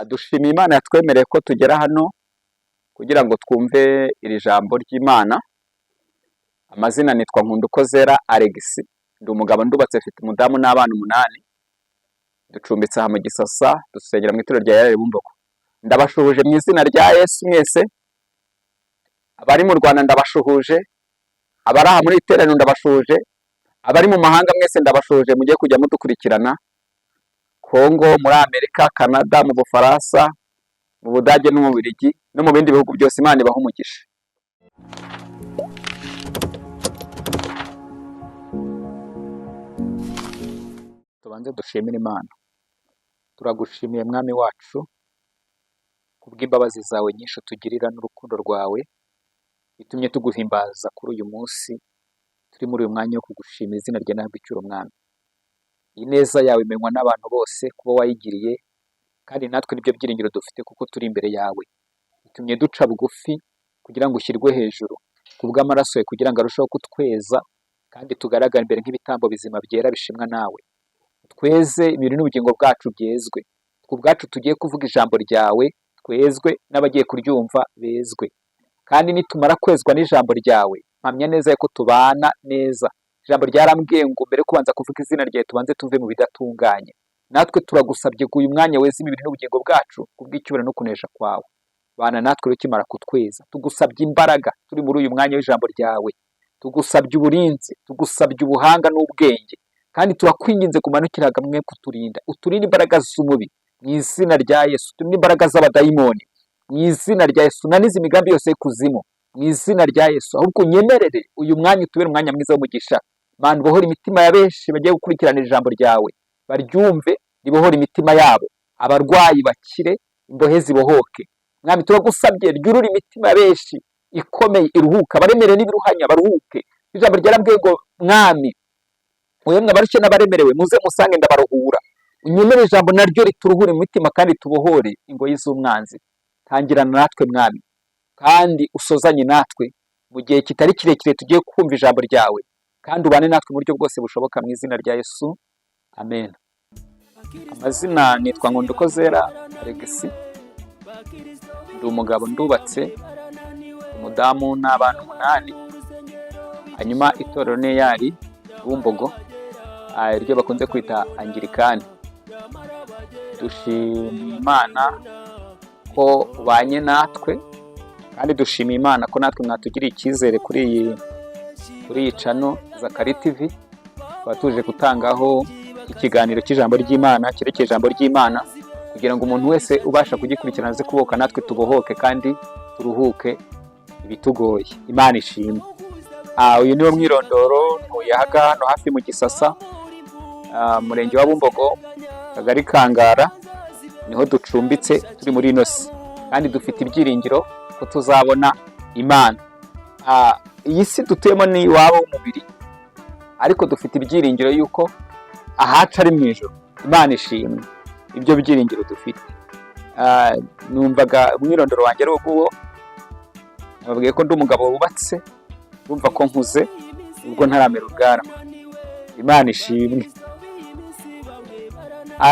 Dushimiye Imana yatwemereye ko tugera hano kugira ngo twumve iri jambo ry'Imana. Amazina nitwa Nkundukozera Alex, ndi umugabo, ndubatse, mfite umudamu n'abana 8. Ducumbitse aha mu Gisasa, dusengera mu itorero rya EAR Bumbogo. Ndabashuhuje mu izina rya Yesu mwese, abari mu Rwanda ndabashuhuje, abari aha muri iri teraniro ndabashuhuje, abari mu mahanga mwese ndabashuhuje, mugiye kujya mudukurikirana. Kongo, muri Amerika, Canada, mu Bufaransa, mu Budage no mu Bubiligi no mu bindi bihugu byose, Imana ibahe umugisha. Tubanze dushimire Imana. Turagushimiye Mwami wacu kubw'imbabazi zawe nyinshi utugirira n'urukundo rwawe bitumye tuguhimbaza kuri uyu munsi turi muri uyu mwanya wo kugushimira izina rya nahabwa icyuro Mwami. Ineza yawe imenywa n'abantu bose kuba wayigiriye, kandi natwe nibyo byiringiro dufite kuko turi imbere yawe. Bitumye duca bugufi kugira ngo ushyirwe hejuru kubw'amaraso yawe, kugira ngo arusheho kutweza kandi tugaragare imbere nk'ibitambo bizima byera bishimwa nawe. Tweze imibiri n'ubugingo bwacu byezwe. Twe ubwacu tugiye kuvuga ijambo ryawe twezwe, n'abagiye kuryumva bezwe. Kandi nitumara kwezwa n'ijambo ryawe, mpamya neza ko tubana neza. Ijambo ryarambwiye ngo mbere yo kubanza kuvuga izina ryawe tubanze tuve mu bidatunganye. Natwe turagusabye ngo uyu mwanya weze imibiri n'ubugingo bwacu kubw'icyubahiro no kunesha kwawe. Bana natwe ukimara kutweza. Tugusabye imbaraga turi muri uyu mwanya w'ijambo ryawe. Tugusabye uburinzi, tugusabye ubuhanga n'ubwenge. Kandi turakwinginze kumanukira hamwe kuturinda. Uturinde imbaraga z'umubi mu izina rya Yesu. Uturinde imbaraga z'abadayimoni mu izina rya Yesu. Unanize imigambi yose y'ikuzimu mu izina rya Yesu. Ahubwo unyemerere uyu mwanya utubere umwanya mwiza w'umugisha. Mana, ubohore imitima ya benshi bagiye gukurikirana ijambo ryawe, baryumve ribohore imitima yabo, abarwayi bakire, imbohe zibohoke. Mwami, turagusabye ryurure imitima ya benshi ikomeye iruhuka, abaremerewe n'ibiruhanya baruhuke. Ijambo ryarambwiye ngo Mwami, mwemwe abarushye n'abaremerewe muze musange ndabaruhura. Unyemere ijambo naryo rituruhure mu mitima kandi tubohore ingoyi z'umwanzi. Tangirana natwe Mwami, kandi usozanye natwe mu gihe kitari kirekire tugiye kumva ijambo ryawe, kandi ubane natwe mu buryo bwose bushoboka mu izina rya Yesu, amen. Amazina nitwa Nkundukozera Alex, ndi umugabo, ndubatse, umudamu n'abana 8. Hanyuma itorero ni EAR Bumbogo, iryo bakunze kwita Anglikani. Dushima Imana ko ubanye natwe, kandi dushima Imana ko natwe mwatugiriye icyizere kuri iyi channel Zakari TV. Tukaba tuje gutangaho ikiganiro cy'ijambo ry'Imana cyerekeye ijambo ry'Imana, kugira ngo umuntu wese ubasha kugikurikirana aze kubohoka, natwe tubohoke kandi turuhuke ibitugoye. Imana ishimwe. Uyu niwo mwirondoro. Ntuye hano hafi mu Gisasa, murenge wa Bumbogo, kagari Kangara, niho ducumbitse turi muri ino si, kandi dufite ibyiringiro ko tuzabona Imana. Iyi si dutuyemo ni iwabo w'umubiri, ariko dufite ibyiringiro yuko ahacu ari mu ijuru. Imana ishimwe ibyo byiringiro dufite. Numvaga umwirondoro wanjye ari uwo. Nababwiye ko ndi umugabo wubatse, urumva ko nkuze ubwo ntaramera ubwanwa. Imana ishimwe.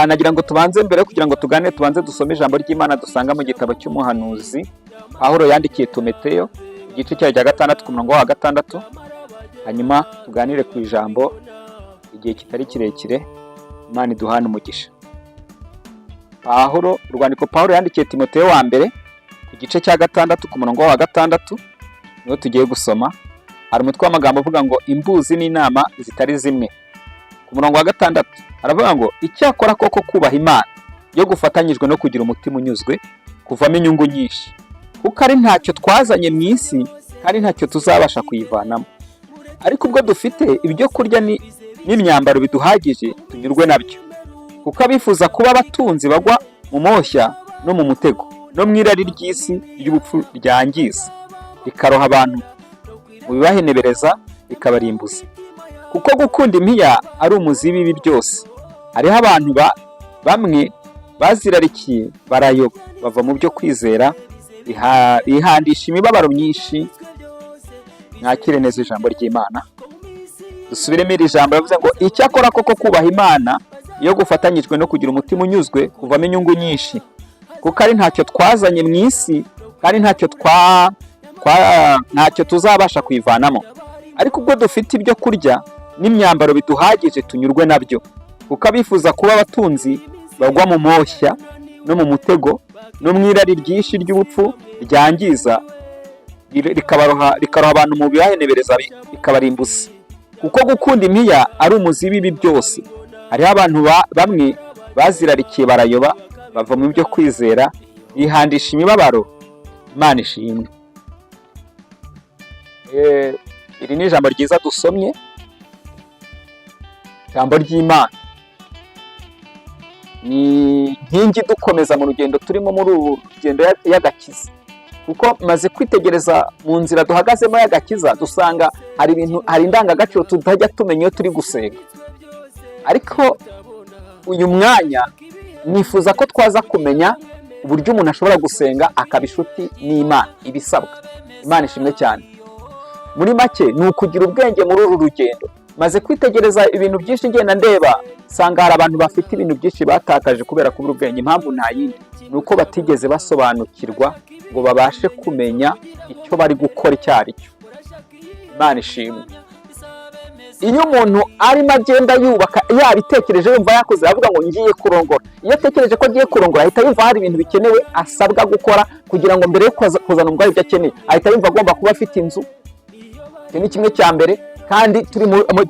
Nagira ngo tubanze mbere kugira ngo tuganire, tubanze dusome ijambo ry'Imana dusanga mu gitabo cy'umuhanuzi Pawulo yandikiye Timoteyo, igice cyayo cya 6 ku murongo wa 6, hanyuma tuganire ku ijambo igihe kitari kirekire. Imana iduhane umugisha. Pawulo, urwandiko Pawulo yandikiye Timoteyo wa mbere ku gice cya 6 ku murongo wa 6 niwo tugiye gusoma. Hari umutwe w'amagambo uvuga ngo imbuzi n'inama zitari zimwe. Ku murongo wa 6 aravuga ngo icyakora koko kubaha Imana iyo gufatanyijwe no kugira umutima unyuzwe kuvamo inyungu nyinshi, kuko ari ntacyo twazanye mu isi kandi ntacyo tuzabasha kuyivanamo. Ariko ubwo dufite ibyo kurya n'imyambaro biduhagije tunyurwe nabyo, kuko abifuza kuba abatunzi bagwa mu moshya no mu mutego no mu irari ry'isi ry'ubupfu ryangiza, rikaroha abantu mu bibahenebereza rikabarimbuza. Kuko gukunda impiya ari umuzi w'ibibi byose. Hariho abantu bamwe bazirarikiye barayoba, bava mu byo kwizera, bihandisha imibabaro myinshi. Mwakire neza ijambo ry'Imana. Dusubiremo iri jambo, yavuze ngo icyakora koko kubaha Imana iyo gufatanyijwe no kugira umutima unyuzwe kuvamo inyungu nyinshi, Kuko ari ntacyo twazanye mu isi, kandi ntacyo tuzabasha kuyivanamo. Ariko ubwo dufite ibyo kurya n'imyambaro biduhagije, tunyurwe nabyo. Kuko abifuza kuba abatunzi bagwa mu moshya no mu mutego no mu irari ryinshi ry'ubupfu ryangiza, rikaroha abantu mu bibahenebereza, bikabarimbuza. Kuko gukunda impiya ari umuzi w'ibibi byose. Hariho abantu bamwe bazirarikiye, barayoba, bava mu byo kwizera, bihandisha imibabaro. Imana ishimwe. Iri ni ijambo ryiza dusomye, ijambo ry'Imana ni inkingi idukomeza mu rugendo turimo, muri uru rugendo y'agakiza. Kuko maze kwitegereza mu nzira duhagazemo y'agakiza, dusanga hari ibintu, hari indangagaciro tutajya tumenya iyo turi gusenga. Ariko uyu mwanya nifuza ko twaza kumenya uburyo umuntu ashobora gusenga akaba inshuti n'Imana, ibisabwa. Imana ishimwe cyane. Muri make, ni ukugira ubwenge muri uru rugendo. Maze kwitegereza ibintu byinshi, ngenda ndeba, nsanga hari abantu bafite ibintu byinshi batakaje kubera kubura ubwenge. Impamvu nta yindi, ni uko batigeze basobanukirwa ngo babashe kumenya icyo bari gukora icyo ari cyo. Imana ishimwe. Iyo umuntu arimo agenda yubaka, yabitekereje, yumva yakoze, avuga ngo ngiye kurongora. Iyo atekereje ko agiye kurongora, ahita yumva hari ibintu bikenewe asabwa gukora kugira ngo mbere yo kuzana umugore ibyo akeneye. Ahita yumva agomba kuba afite inzu. Icyo ni kimwe cya mbere. Kandi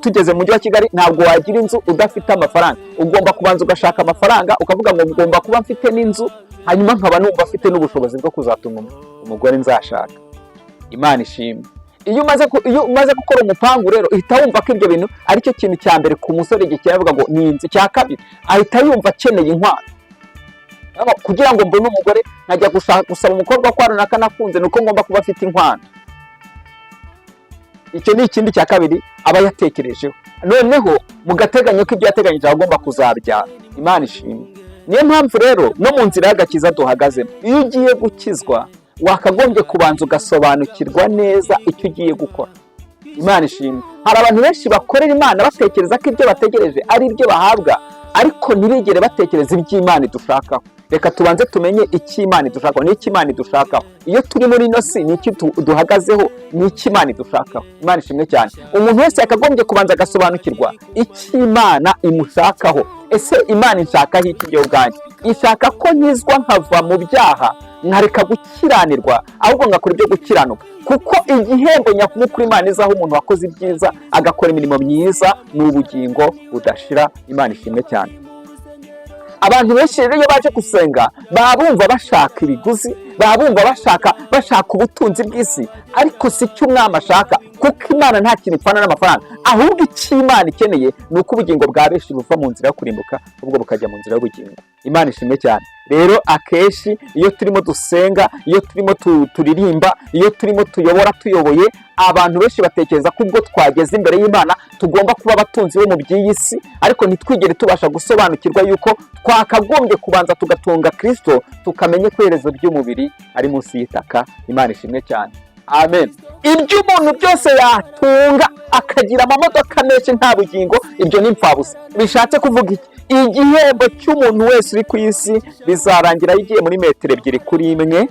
tugeze mu mujyi wa Kigali, ntabwo wagira inzu udafite amafaranga. Ugomba kubanza ugashaka amafaranga, ukavuga ngo ngomba kuba mfite n'inzu, hanyuma nkaba numva afite n'ubushobozi bwo kuzatunga umugore nzashaka. Imana ishimwe. Iyo umaze gukora umupangu rero, uhita wumva ko ibyo bintu ari cyo kintu cya mbere ku musore gikeneye. Avuga ngo ni inzu. Icya kabiri, ahita yumva akeneye inkwano. Kugira ngo mbone umugore, nkajya gusaba umukobwa ko runaka nakunze, ni uko ngomba kuba afite inkwano. Icyo ni ikindi cya kabiri aba yatekerejeho. Noneho mu gateganyo k'ibyo yateganyije, aba agomba kuzabyara. Imana ishimwe. Niyo mpamvu rero no mu nzira y'agakiza duhagazemo, iyo ugiye gukizwa, wakagombye kubanza ugasobanukirwa neza icyo ugiye gukora. Imana ishimwe. Hari abantu benshi bakorera Imana batekereza ko ibyo bategereje ari ibyo bahabwa, ariko ntibigere batekereza iby'Imana idushakaho. Reka tubanze tumenye icyo Imana idushakaho. Ni icyo Imana idushakaho iyo turi muri ino si? Ni iki duhagazeho? Ni icyo Imana idushakaho? Imana ishimwe cyane. Umuntu wese yakagombye kubanza agasobanukirwa icyo Imana imushakaho. Ese Imana inshakaho iki njyewe ubwanjye? Ishaka ko nkizwa, nkava mu byaha, nkareka gukiranirwa, ahubwo ngakora ibyo gukiranuka. Kuko igihembo nyamukuru Imana izaho umuntu wakoze ibyiza, agakora imirimo myiza, ni ubugingo budashira. Imana ishimwe cyane. Abantu benshi rero, iyo baje gusenga, baba bumva bashaka ibiguzi, baba bumva bashaka ubutunzi bw'isi, ariko si cyo Umwami ashaka. Kuko Imana nta kintu ipfana n'amafaranga. Ahubwo icyo Imana ikeneye ni uko ubugingo bwa benshi buva mu nzira yo kurimbuka, ahubwo bukajya mu nzira y'ubugingo. Imana ishimwe cyane. Rero akenshi iyo turimo dusenga, iyo turimo turirimba, iyo turimo tuyobora, tuyoboye, abantu benshi batekereza ko ubwo twageze imbere y'Imana tugomba kuba abatunzi bo mu by'iyi si, ariko ntitwigere tubasha gusobanukirwa yuko twakagombye kubanza tugatunga Kirisito, tukamenya ko iherezo ry'umubiri ari munsi y'itaka. Imana ishimwe cyane. Amen. Ibyo umuntu byose yatunga, akagira amamodoka menshi, nta bugingo, ibyo ni imfabusa. Bishatse kuvuga iki? Igihembo cy'umuntu wese uri ku isi bizarangira yigiye muri metero 2 kuri 1.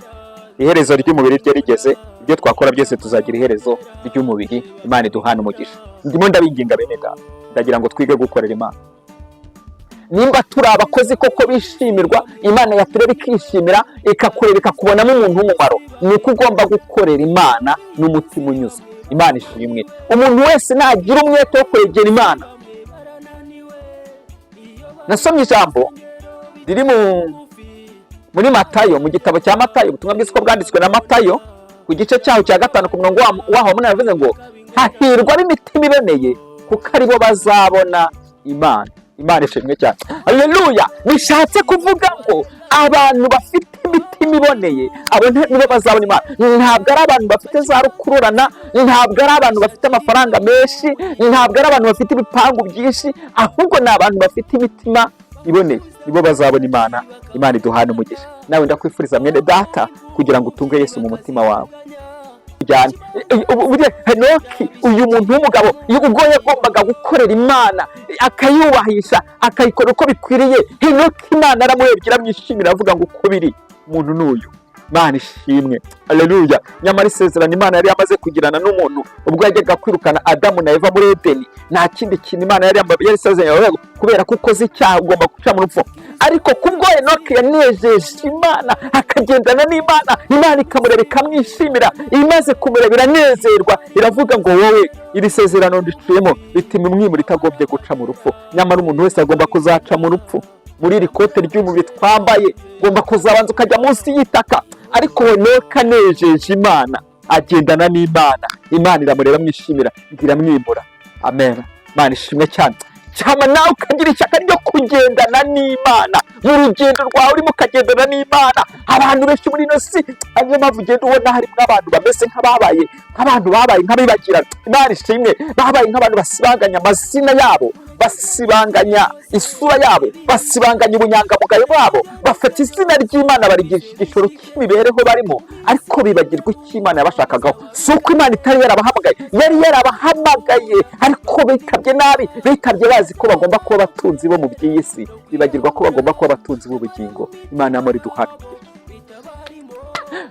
Iherezo ry'umubiri rye rigeze, ibyo twakora byose tuzagira iherezo ry'umubiri. Imana iduhana umugisha. Ndimo ndabinginga, bene data, ndagira ngo twige gukorera Imana. Nimba turi abakozi koko bishimirwa, Imana yatureba ikishimira, ikakureba ikakubonamo umuntu w'umumaro, ni uko ugomba gukorera Imana n'umutima unyuzwe. Imana ishimwe. Umuntu wese nagira umwete wo kwegera Imana. Nasomye ijambo riri muri Matayo, mu gitabo cya Matayo, ubutumwa bwiza uko bwanditswe na Matayo, ku gice cyaho cya 5, ku murongo waho wa 8, yavuze ngo hahirwa ab'imitima iboneye, kuko aribo bazabona Imana. Imana ishimwe cyane. Haleluya. Bishatse kuvuga ngo abantu bafite imitima iboneye, abo nibo bazabona Imana. Ntabwo ari abantu bafite za rukururana, ntabwo ari abantu bafite amafaranga menshi, ntabwo ari abantu bafite ibipangu byinshi, ahubwo ni abantu bafite imitima iboneye, nibo bazabona Imana. Imana iduhane umugisha. Nawe ndakwifuriza, mwene data, kugira ngo utunge Yesu mu mutima wawe. Cyane buriya Henoki, uyu muntu w'umugabo, ubwo yagombaga gukorera Imana, akayubahisha, akayikora uko bikwiriye, Henoki Imana aramurebye, iramwishimira, avuga ngo uko biri umuntu n'uyu. Imana ishimwe, aleluya. Nyamara isezerano Imana yari yamaze kugirana n'umuntu ubwo yajyaga kwirukana Adamu na Eva muri Edeni, nta kindi kintu Imana yari isezeranye, kubera ko ukoze icyaha ugomba guca mu rupfu. Ariko kubwo Henoki yanejeje Imana, akagendana n'Imana, Imana ikamureba, ikamwishimira. Imaze kumureba iranezerwa, iravuga ngo wowe iri sezerano ndiciyemo, bituma umwimura itagombye guca mu rupfu. Nyamara umuntu wese agomba kuzaca mu rupfu. Muri iri kote ry'umubiri twambaye, ugomba kuzabanza ukajya munsi y'itaka. Ariko Henoki anejeje Imana, agendana n'Imana, Imana iramureba, mwishimira, ngo iramwimura. Amen, Imana ishimwe cyane. Cyama nawe ukagira ishyaka ryo kugendana n'Imana mu rugendo rwawe urimo, ukagendana n'Imana. Abantu benshi muri ino si, niyo mpamvu ugenda ubona harimo abantu bameze nk'ababaye nk'abantu babaye nk'abibagirana. Imana ishimwe, babaye nk'abantu basibanganya amazina yabo, basibanganya isura yabo, basibanganya ubunyangamugayo bwabo, bafata izina ry'Imana barigisha igishoro cy'imibereho barimo, ariko bibagirwa icyo Imana yabashakagaho. Si uko Imana itari yarabahamagaye, yari yarabahamagaye, ariko bitabye nabi. Bitabye bazi ko bagomba kuba abatunzi bo mu by'iyi si, bibagirwa ko bagomba kuba abatunzi b'ubugingo. Imana y'amahoro iduhana.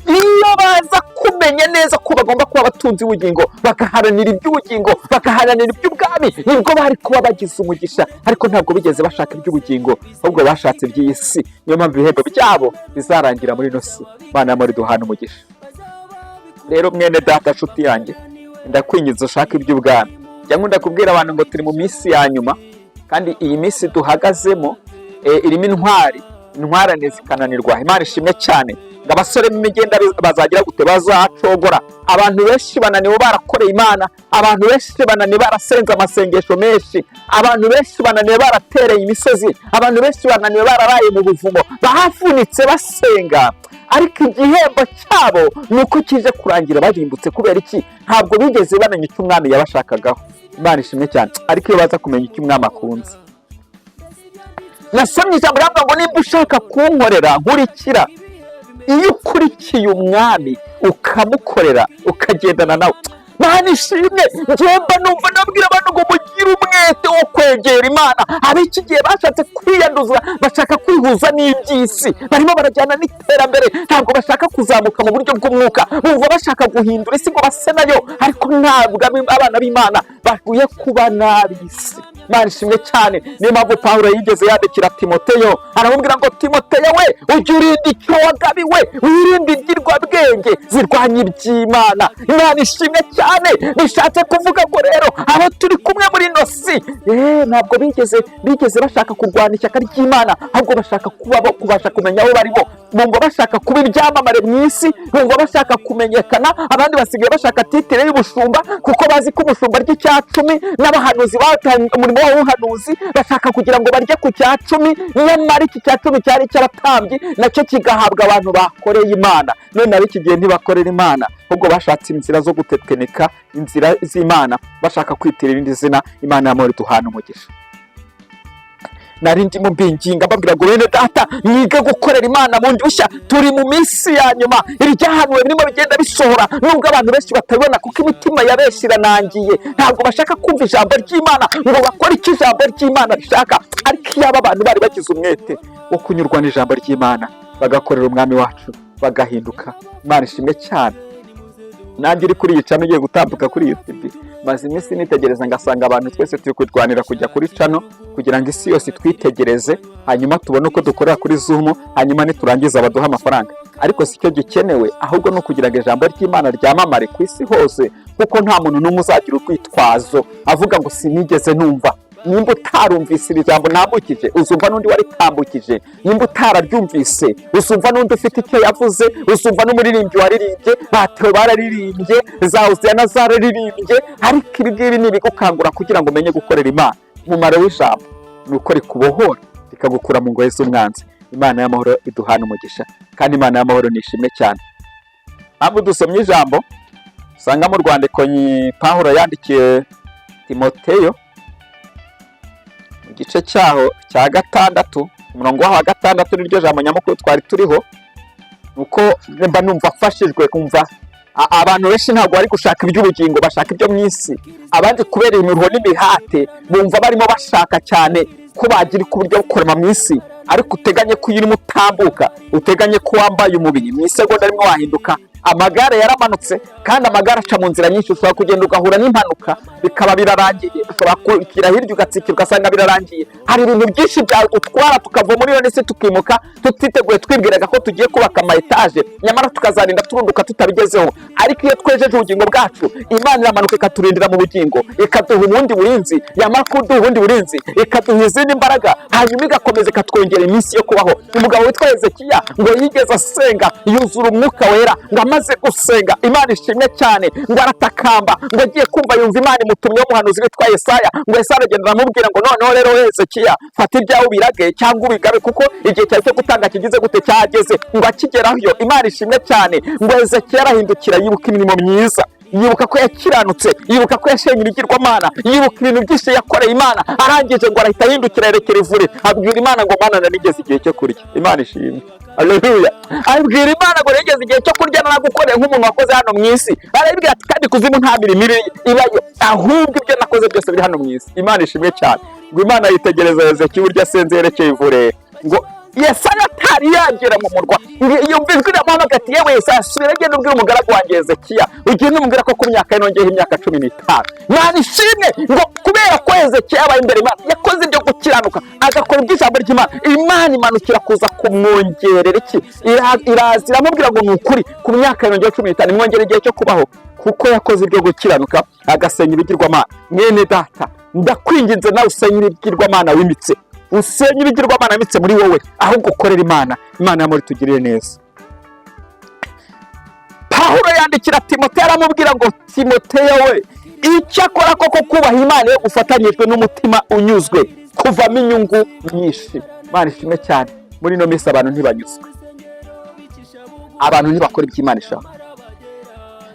Iyo baza kumenya neza ko bagomba kuba abatunzi b'ubugingo, bagaharanira iby'ubugingo, bagaharanira iby'ubwami, nibwo bari kuba bagize umugisha. Ariko ntabwo bigeze bashaka iby'ubugingo, ahubwo bashatse iby'iyi si. Niyo mpamvu ibihembo byabo bizarangira muri ino si. Imana y'amahoro iduhana umugisha. Rero mwene data, nshuti yanjye, ndakwinginze ushaka iby'ubwami. Njya nkunda kubwira abantu ngo turi mu minsi ya nyuma, kandi iyi minsi duhagazemo irimo intwari, intwarane zikananirwa. Imana ishimwe cyane. Ngo abasore b'imigenda bazagira gute? Bazacogora. Abantu benshi bananiwe barakoreye Imana, abantu benshi bananiwe barasenze amasengesho menshi, abantu benshi bananiwe baratereye imisozi, abantu benshi bananiwe bararaye mu buvumo, bahavunitse basenga, ariko igihembo cyabo ni uko kije kurangira barimbutse. Kubera iki? Ntabwo bigeze bamenya icyo umwami yabashakagaho. Imana ishimwe cyane. Ariko iyo baza kumenya icyo umwami akunze. Nasomye ijambo rivuga ngo nimba ushaka kunkorera, nkurikira. Iyo ukurikiye umwami, ukamukorera, ukagendana nawe, Mana ishimwe. Njyemba numva nabwira abantu ngo mugire umwete wo kwegera Imana. Ab'iki gihe bashatse kwiyanduza, bashaka kwihuza n'iby'isi, barimo barajyana n'iterambere, ntabwo bashaka kuzamuka mu buryo bw'umwuka. Bumva bashaka guhindura isi ngo base nayo, ariko ntabwo abana b'Imana bakwiye kuba n'ab'isi. Imana ishimwe cyane. Niyo mpamvu Pawulo yigeze yandikira Timoteyo, aramubwira ngo Timoteyo we, ujye urinda icyo wagabiwe, wirinde ingirwabwenge zirwanya iby'Imana. Imana ishimwe cyane. Bishatse kuvuga ngo rero abo turi kumwe muri ino si, ntabwo bigeze bashaka kurwana ishyaka ry'Imana, ahubwo bashaka kuba kubasha kumenya aho bari bo. Bumva bashaka kuba ibyamamare mu isi, bumva bashaka kumenyekana. Abandi basigaye bashaka titre y'ubushumba, kuko bazi ko umushumba arya icya cumi, n'abahanuzi batangiye umurimo w'ubuhanuzi, bashaka kugira ngo barye ku cya cumi. Nyamara iki cya cumi cyari icy'abatambyi, nacyo kigahabwa abantu bakoreye Imana. None ab'iki gihe ntibakorera Imana, ahubwo bashatse inzira zo gutekinika inzira z'Imana, bashaka kwitira irindi zina. Imana y'amahoro iduhana umugisha. Nari ndimo mbinginga, mbabwira ngo bene data, mwige gukorera Imana bundi bushya. Turi mu minsi ya nyuma, ibyahanuwe birimo bigenda bisohora, nubwo abantu benshi batabibona, kuko imitima ya benshi iranangiye. Ntabwo bashaka kumva ijambo ry'Imana ngo bakore icyo ijambo ry'Imana rishaka. Ariko iyaba abantu bari bagize umwete wo kunyurwa n'ijambo ry'Imana, bagakorera umwami wacu, bagahinduka. Imana ishimwe cyane. Nanjye uri kuri iyi channel ugiye gutambuka kuri iyi TV, maze iminsi nitegereza, ngasanga abantu twese turi kurwanira kujya kuri channel kugira ngo isi yose itwitegereze, hanyuma tubone uko dukorera kuri Zoom, hanyuma niturangiza baduhe amafaranga. Ariko si cyo gikenewe, ahubwo ni ukugira ngo ijambo ry'Imana ryamamare ku isi hose, kuko nta muntu n'umwe uzagira urwitwazo avuga ngo sinigeze numva. Nimba utarumvise iri jambo ntambukije, uzumva n'undi waritambukije. Nimba utararyumvise, uzumva n'undi ufite icyo yavuze, uzumva n'umuririmbyi waririmbye. Batewe bararirimbye, za Hoziyana zararirimbye. Ariko ibi ngibi ni ibigukangura kugira ngo umenye gukorera Imana. Umumaro w'ijambo ni uko rikubohora, rikagukura mu ngoyi z'umwanzi. Imana y'amahoro iduhana umugisha, kandi Imana y'amahoro ni ishimwe cyane. Mpamvu dusomye ijambo usanga mu rwandiko Pawulo yandikiye Timoteyo, mu gice cyaho cya gatandatu, umurongo waho wa gatandatu, niryo jambo nyamukuru twari turiho. Nuko mba numva mfashijwe kumva Abantu benshi ntabwo bari gushaka iby'ubugingo, bashaka ibyo mu isi. Abandi kubera imiruho n'imihate bumva barimo bashaka cyane ko bagira uburyo bwo kurema mu isi. Ariko uteganye ko iyo urimo utambuka, uteganye ko wambaye umubiri, mu isegonda rimwe wahinduka. Amagare yaramanutse, kandi amagare aca mu nzira nyinshi. Ushobora kugenda ugahura n'impanuka bikaba birarangiye, ushobora kugira hirya ugatsikira ugasanga birarangiye. Hari ibintu byinshi byagutwara tukava muri iyo si, tukimuka tutiteguye, twibwiraga ko tugiye kubaka ama etaje, nyamara tukazarinda turunduka tutabigezeho. Ariko iyo twejeje ubugingo bwacu, Imana iramanuka ikaturindira mu bugingo, ikaduha ubundi burinzi. Yamara kuduha ubundi burinzi, ikaduha izindi mbaraga, hanyuma igakomeza ikatwongera iminsi yo kubaho. Umugabo witwa Hezekiya ngo yigeze asenga yuzura Umwuka Wera. Ngo amaze gusenga, Imana ishimwe cyane, ngo aratakamba, ngo agiye kumva yumva Imana imutumyeho umuhanuzi witwa Yesaya. Ngo Yesaya aragenda aramubwira ngo: "Noneho rero Hezekiya, fata ibyawe ubirage cyangwa ubigabe, kuko igihe cyawe cyo gutanga kigize gute? Cyageze." Ngo akigeraho, Imana ishimwe cyane, ngo Hezekiya arahindukira yibuka imirimo myiza, yibuka ko yakiranutse, yibuka ko yashenye ibigirwamana, yibuka ibintu byinshi yakoreye Imana. Arangije ngo arahita ahindukira yerekera ivure, abwira Imana ngo: "Mana, nanigeze igihe cyo kurya." Imana ishimwe, aleluya. Abwira Imana ngo: "Nigeze igihe cyo kurya, naragukoreye nk'umuntu wakoze hano mu isi." Arabibwira ati: "Kandi kuzimu nta mirimo ibayo, ahubwo ibyo nakoze byose biri hano mu isi." Imana ishimwe cyane. Ngo Imana yitegereza Hezekiya uburyo asenze yerekeye ivure. Ngo Yesaya atari yagera mu murwa, yumva ijwi riramuhamagara ati: "Yewe Yesaya, subira, genda ubwire umugaragu wanjye Hezekiya, ugende umubwira ko ku myaka ye nongeyeho imyaka 15." Imana ishimwe. Ngo kubera ko Hezekiya yabaye imbere Imana, yakoze ibyo gukiranuka, agakora iby'ijambo ry'Imana, Imana imanukira kuza kumwongerera iki? Iraza iramubwira ngo ni ukuri ku myaka yongeyeho 15, imwongera igihe cyo kubaho kuko yakoze ibyo gukiranuka, agasenya ibigirwamana. Mwene data, ndakwinginze, nawe usenye ibigirwamana wimitse, usenye ibigirwamana wimitse muri wowe, ahubwo ukorera Imana. Imana y'amahoro itugirire neza. Pawulo yandikira Timoteyo aramubwira ngo: "Timoteyo we, icyakora koko kubaha Imana iyo gufatanyijwe n'umutima unyuzwe kuvamo inyungu nyinshi." Imana ishimwe cyane. Muri ino minsi abantu ntibanyuzwe, abantu ntibakora ibyo Imana ishaka,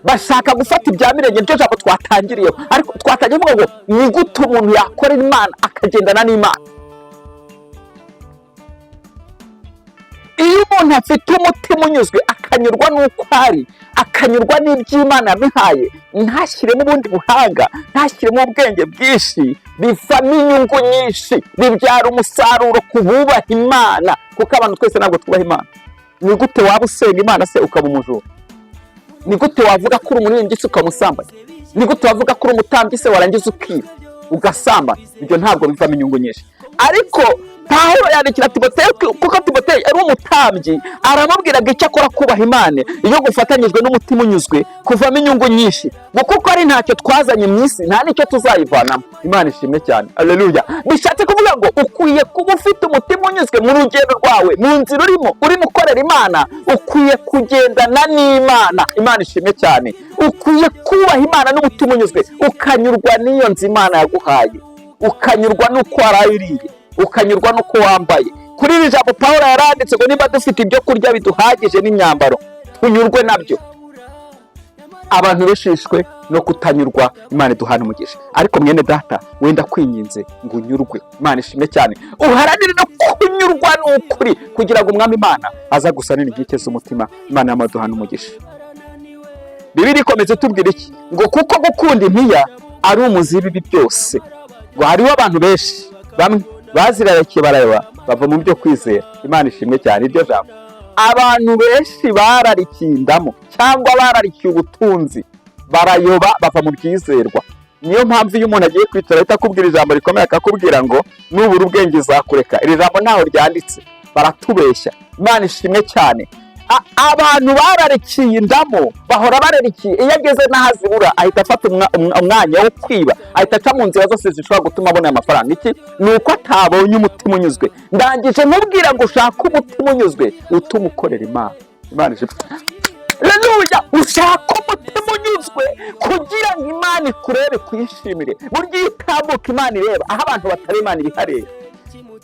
bashaka gufata ibya mirenge. Niryo jambo twatangiriyeho, ariko twatangiye kuvuga ngo ni gute umuntu yakorera Imana akagendana n'Imana? Iyo umuntu afite umutima unyuzwe, akanyurwa n'uko ari, akanyurwa n'iby'Imana yamuhaye, ntashyiremo ubundi buhanga, ntashyiremo ubwenge bwinshi, bivamo inyungu nyinshi, bibyara umusaruro ku bubaha Imana, kuko abantu twese ntabwo twubaha Imana. Ni gute waba usenga Imana se ukaba umujura? Ni gute wavuga ko uri umuririmbyi se ukaba umusambanyi? Ni gute wavuga ko uri umutambyi se warangiza ukiba, ugasambana? Ibyo ntabwo bivamo inyungu nyinshi. Ariko Pawulo yandikira Timoteyo, kuko Timoteyo ari umutambyi, aramubwira ngo icyakora kubaha Imana iyo gufatanyijwe n'umutima unyuzwe kuvamo inyungu nyinshi, ngo kuko ari ntacyo twazanye mu isi, nta n'icyo tuzayivanamo. Imana ishimwe cyane, aleluya. Bishatse kuvuga ngo ukwiye kuba ufite umutima unyuzwe mu rugendo rwawe, mu nzira urimo ukorera Imana. Ukwiye kugendana n'Imana. Imana ishimwe cyane. Ukwiye kubaha Imana n'umutima unyuzwe, ukanyurwa n'iyo nzu Imana yaguhaye, ukanyurwa n'uko waraye uriye, ukanyurwa n'uko wambaye. Kuri iri jambo Pawulo yaranditse ngo niba dufite ibyo kurya biduhagije n'imyambaro, tunyurwe nabyo. Abantu beshishwe no kutanyurwa. Imana iduhana umugisha. Ariko mwene data, wenda kwinginze ngo unyurwe. Imana ishimwe cyane. Uharanire no kunyurwa n'ukuri, kugira ngo Umwami Imana aza gusanira inkike z'umutima. Imana y'amaduhana umugisha. Bibiliya ikomeza itubwira iki? Ngo kuko gukunda impiya ari umuzi w'ibibi byose. Ngo hariho abantu benshi bamwe bazirarikiye, barayaba, bava mu byo kwizera. Imana ishimwe cyane. Iryo jambo, abantu benshi bararikiye indamu cyangwa bararikiye ubutunzi, barayoba, bava mu byizerwa. Niyo mpamvu iyo umuntu agiye kwicara ahita akubwira ijambo rikomeye, akakubwira ngo nubura ubwenge uzakureka. Iri jambo ntaho ryanditse, baratubeshya. Imana ishimwe cyane. Abantu bararikiye indamu, bahora bararikiye. Iyo ageze n'aho azibura, ahita afata umwanya wo kwiba, ahita aca mu nzira zose zishobora gutuma abona aya mafaranga. Iki ni uko atabonye umutima unyuzwe. Ndangije nkubwira ngo ushake umutima unyuzwe utuma ukorera Imana. Imana ishimwe, haleluya. Ushaka umutima unyuzwe kugira ngo Imana ikurebe, ikwishimire. Burya iyo utambuka Imana ireba, aho abantu batari Imana ibihareba.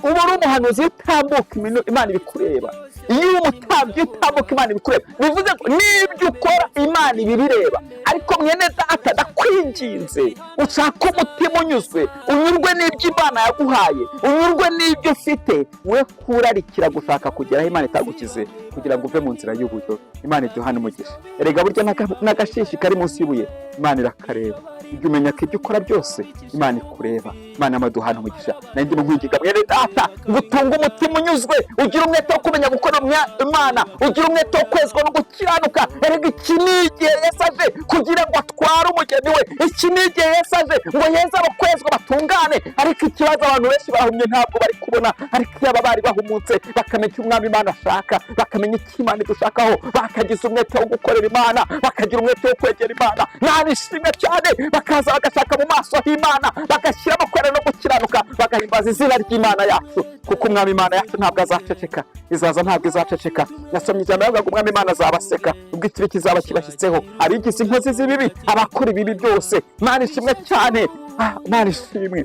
Uba uri umuhanuzi, iyo utambuka Imana ibikureba. Iyo uri umutambyi, iyo utambuka Imana ibikureba. Bivuze ngo n'ibyo ukora Imana ibibireba. Ariko mwene data, ndakwinginze, ushake umutima unyuzwe, unyurwe n'ibyo Imana yaguhaye, unyurwe n'ibyo ufite, we kurarikira gushaka kugera aho Imana itagukize, Kugira ngo uve mu nzira y'ubuyobe. Imana iduhane umugisha. Erega burya n'agashishi kari munsi y'ibuye Imana irakareba. Ujya umenya ko ibyo ukora byose Imana ikureba. Imana y'amaduhana umugisha. Nari ndimo nkwigiga, mwene data, ngo utunge umutima unyuzwe, ugire umwete wo kumenya gukora Imana, ugire umwete wo kwezwa no gukiranuka. Erega iki ni igihe Yesu aje kugira ngo atware umugeni we. Iki ni igihe Yesu aje ngo yeze abakwezwa batungane. Ariko ikibazo, abantu benshi barahumye, ntabwo bari kubona. Ariko iyo aba bari bahumutse, bakamenya icyo Umwami Imana ashaka, bakamenya icyo Imana idushakaho, bakagize umwete wo gukorera Imana, bakagira umwete wo kwegera Imana, nta cyane, bakaza bagashaka mu maso h'Imana, bagashyiramo kwera no gukiranuka, bagahimbaza izina ry'Imana yacu, kuko Umwami Imana yacu ntabwo azaceceka, izaza, ntabwo izaceceka. Nasomye ijambo yavuga ngo Umwami Imana azabaseka ubwo ikibi kizaba kibashyitseho, abigize inkozi z'ibibi, abakora ibibi byose. Imana ishimwe cyane. Ah, Imana ishimwe.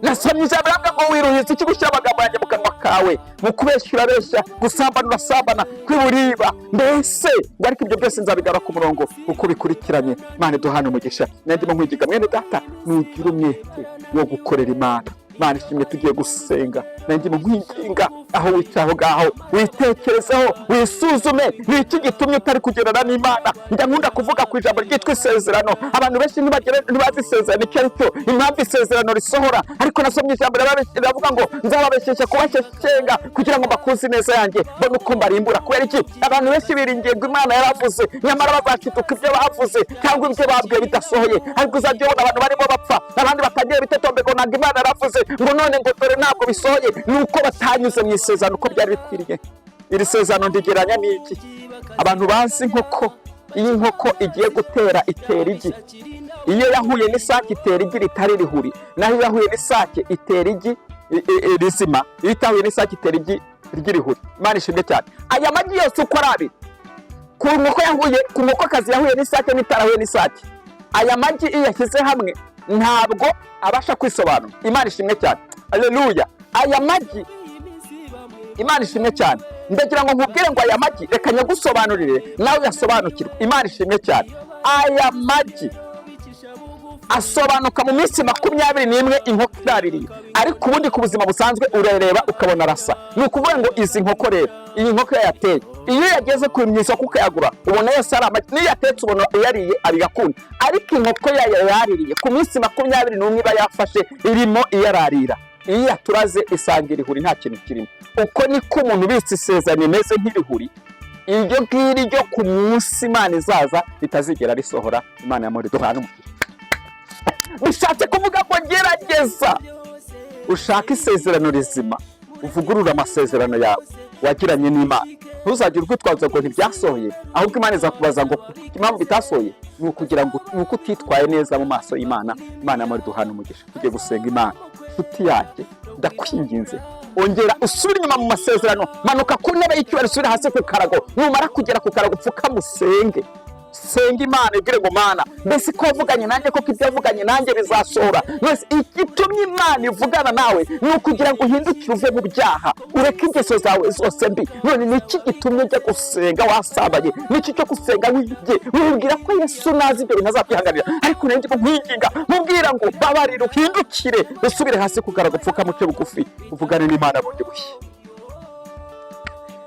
Nasomye ijambo rivuga ngo wiruhitse iki gushyira amagambo yanjye mu kanwa kawe? Mu kubeshya urabeshya, gusambana urasambana, kwiba uriba, mbese ngo ariko ibyo byose nzabigarura ku murongo uko bikurikiranye. Imana iduhane umugisha. Nandimo nkwigiga, mwene data, nugira umwete wo gukorera Imana. Imana ishimwe. Tugiye gusenga. Nandimo nkwinginga, aho wicaye aho ngaho, witekerezeho, wisuzume: ni iki gitumye utari kugendana n'Imana? Njya nkunda kuvuga ku ijambo ryitwa isezerano. Abantu benshi ntibazi isezerano icyo ari cyo, impamvu isezerano risohora. Ariko nasomye ijambo riravuga ngo nzababeshyeshya kubashyeshyenga kugira ngo mbakuze ineza yanjye, mbone uko mbarimbura. Kubera iki? Abantu benshi biringiye ngo Imana yaravuze, nyamara bazashituka ibyo bavuze cyangwa ibyo babwiye bidasohoye. Ariko uzajya ubona abantu barimo bapfa, abandi batagiye bitotombe ngo ntabwo Imana yaravuze, ngo none ngo dore ntabwo bisohoye. Ni uko batanyuze mu isezerano uko byari bikwiriye. Iri sezerano ndigeranya n'iki? Abantu bazi inkoko, iyo inkoko igiye gutera, itera igi. Iyo yahuye n'isake itera igi ritari rihuri, naho iyo yahuye n'isake itera igi rizima, iyo itahuye n'isake itera igi ry'irihuri. Imana ishimwe cyane. Aya magi yose uko ari abiri, ku nkoko yahuye, ku nkokokazi yahuye n'isake n'itarahuye n'isake, aya magi iyo yashyize hamwe ntabwo abasha kwisobanura. Imana ishimwe cyane, aleluya. Aya magi, Imana ishimwe cyane. Ndagira ngo nkubwire ngo aya magi, reka nyagusobanurire nawe uyasobanukirwe. Imana ishimwe cyane. Aya magi asobanuka mu minsi 21 inkoko iraririye, ariko ubundi ku buzima busanzwe urareba ukabona arasa. Ni ukuvuga ngo izi nkoko rero, iyi nkoko yayateye, iyo yageze ku isoko ukayagura, ubona yose ari amagi, n'iyo yatetse ubona uyariye abigakunda. Ariko inkoko yayo yaririye, ku minsi 21 iba yafashe irimo iyararira, iyo yaturaze isanga irihuri, nta kintu kirimo. Uko niko umuntu ubitse isezerano imeze nk'irihuri, iryo ngiryo ku munsi Imana izaza ritazigera risohora. Imana ya duhana umugisha. Bishatse kuvuga ngo gerageza ushake isezerano rizima, uvugurure amasezerano yawe wagiranye n'Imana. Ntuzagire urwitwazo ngo ntibyasohoye, ahubwo Imana izakubaza ngo impamvu bitasohoye ni ukugira ngo ni uko utitwaye neza mu maso y'Imana. Imana y'amahoro duhana umugisha. Tujye gusenga Imana. Nshuti yanjye, ndakwinginze, ongera usubire inyuma mu masezerano, manuka ku ntebe y'icyubahiro, usubire hasi ku karago. Numara kugera ku karago, upfukame usenge. Senga Imana, ibwire ngo: "Mana, mbese ko wavuganye nanjye, koko ibyo wavuganye nanjye bizasohora?" Mbese igitumye Imana ivugana nawe ni ukugira ngo uhindukire, uve mu byaha, ureke ingeso zawe zose mbi. None ni iki gitumye ujya gusenga wasambanye? Ni iki cyo gusenga wibye, wibwira ko Yesu nazi ibyo bintu azabyihanganira? Ariko nanjye nkwinginga, nkubwira ngo babarire, uhindukire, usubire hasi ku karago, upfukame, uce bugufi, uvugane n'Imana bundi bushya.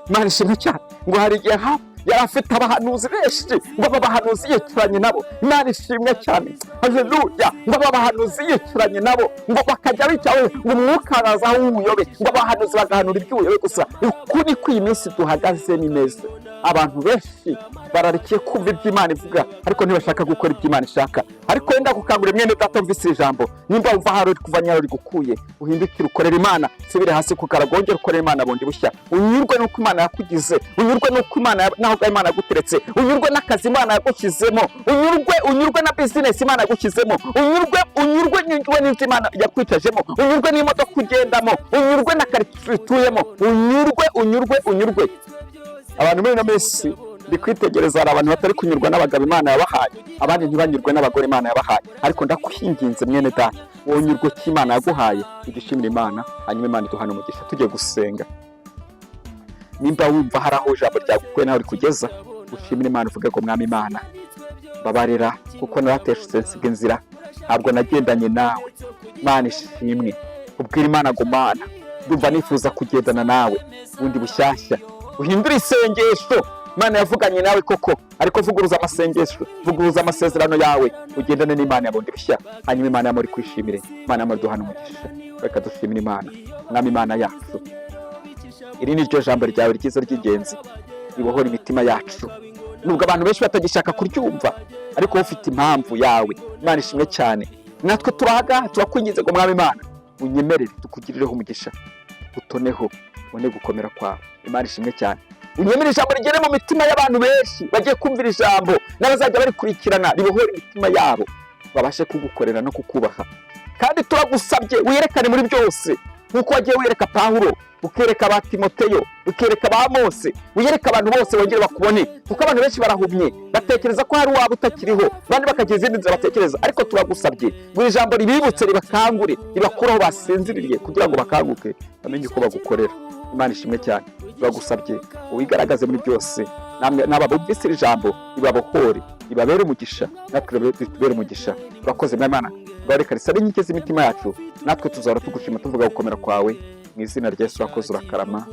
Imana ishimwe cyane. Ngo hari igihe yari afite abahanuzi benshi, ngo aba bahanuzi yicaranye nabo. Imana ishimwe cyane, haleluya. Ngo aba bahanuzi yicaranye nabo, ngo bakajya bicaye, ngo umwuka araza w'ubuyobe, ngo abahanuzi bagahanura iby'ubuyobe gusa. Uku niko iyi minsi duhagaze nimeze. Abantu benshi bararikiye kumva ibyo Imana ivuga, ariko ntibashaka gukora ibyo Imana ishaka. Ariko wenda gukangurira, mwene data, mvise ijambo, nimba wumva hari uri kuva nyawe rigukuye, uhindukire ukorera Imana, usubire hasi ku karago, wongere ukorere Imana bundi bushya. Unyurwe n'uko Imana yakugize, unyurwe n'uko Imana naho Imana yaguteretse, unyurwe n'akazi Imana yagushyizemo, unyurwe, unyurwe na bizinesi Imana yagushyizemo, unyurwe, unyurwe, unyurwe n'inzu Imana yakwicajemo, unyurwe n'imodoka ugendamo, unyurwe na karitsiye utuyemo, unyurwe, unyurwe, unyurwe. Abantu muri ino minsi ndi kwitegereza, hari abantu batari kunyurwa n'abagabo Imana yabahaye, abandi ntibanyurwe n'abagore Imana yabahaye. Ariko ndakwinginze, mwene data, wonyurwe ko Imana yaguhaye, ugishimira Imana, hanyuma Imana iduhana umugisha. Tugiye gusenga. Nimba wumva hari aho ijambo ryagukuye nawe rikugeza, ushimire Imana, uvuge ngo: "Mwami Imana, mbabarira kuko narateshutse nsiga inzira, ntabwo nagendanye nawe." Imana ishimwe. Ubwira Imana ngo: "Mana, ndumva nifuza kugendana nawe bundi bushyashya." Uhindure isengesho. Imana yavuganye nawe koko, ariko vuguruza amasengesho, vuguruza amasezerano yawe, ugendane n'Imana ya bundi bushya. Hanyuma Imana y'amahoro ikwishimire, Imana y'amahoro iduhane umugisha. Reka dushimire Imana. Mwami Imana yacu, iri ni ryo jambo ryawe ryiza ry'ingenzi ribohora imitima yacu, nubwo abantu benshi batagishaka kuryumva, ariko wowe ufite impamvu yawe. Imana ishimwe cyane. Natwe turahaga, turakwinginze ngo Mwami Imana unyemerere tukugirireho umugisha, utoneho ubone gukomera kwawe. Imana ishimwe cyane. Unyemere ijambo rigere mu mitima y'abantu benshi bagiye kumvira ijambo n'abazajya barikurikirana, ribohora imitima yabo, babashe kugukorera no kukubaha. Kandi turagusabye wiyerekane muri byose, nk'uko wagiye wereka Pawulo, ukereka ba Timoteyo, ukereka ba Mose, wiyereka abantu bose wongere bakubone, kuko abantu benshi barahumye, batekereza ko hari uwaba utakiriho, abandi bakagira izindi nzira batekereza. Ariko turagusabye ngo iri jambo ribibutse, ribakangure, ribakure aho basinziriye kugira ngo bakanguke, bamenye uko bagukorera. Imana ishimwe cyane. Turagusabye wigaragaze muri byose, namwe n'aba bumvise iri jambo ribabohore, ribabere umugisha, natwe ritubere umugisha. Urakoze Mwami Imana. Ngaho reka risabe inkike z'imitima yacu, natwe tuzahora tugushima, tuvuga gukomera kwawe mu izina rya Yesu. Urakoze, urakarama.